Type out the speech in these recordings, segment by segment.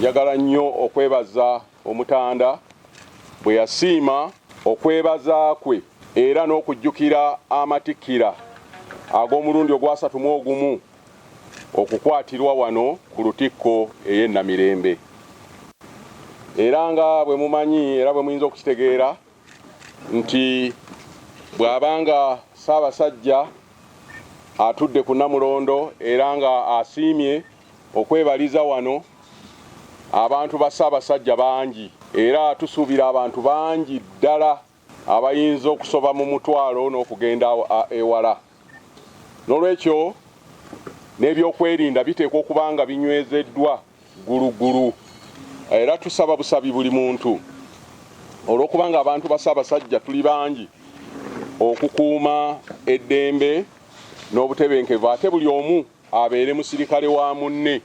Njagala nnyo okwebaza Omutanda bwe yasiima okwebaza kwe era n'okujjukira amatikkira ag'omulundi ogwasatu mu ogumu okukwatirwa wano ku Lutikko ey'e Namirembe. Era nga bwe mumanyi era bwe muyinza okukitegeera nti bw'aba nga Ssaabasajja atudde ku Namulondo era nga asiimye okwebaliza wano, abantu ba Ssaabasajja bangi era tusuubira abantu bangi ddala abayinza okusoba mu mutwalo n'okugenda ewala. N'olwekyo n'ebyokwerinda biteekwa okuba nga binywezeddwa gguluggulu era tusaba busabi buli muntu olw'okuba nga abantu ba Ssaabasajja tuli bangi okukuuma eddembe n'obutebenkevu ate buli omu abeere musirikale wa munne.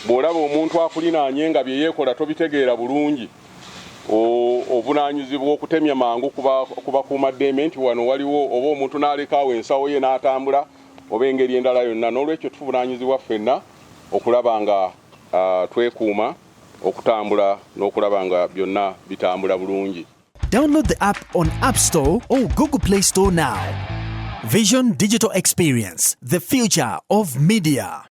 Bw'olaba omuntu akulinaanye nga bye yeekola tobitegeera bulungi, ovunaanyizibwa okutemya mangu ku bakuumaddembe nti wano waliwo oba omuntu n'aleka awo ensawo ye n'atambula oba engeri endala yonna. N'olwekyo tuvunaanyizibwa ffenna okulaba nga twekuuma okutambula n'okulaba nga byonna bitambula bulungi. Download the app on App Store or Google Play Store now. Vision Digital Experience, the future of media.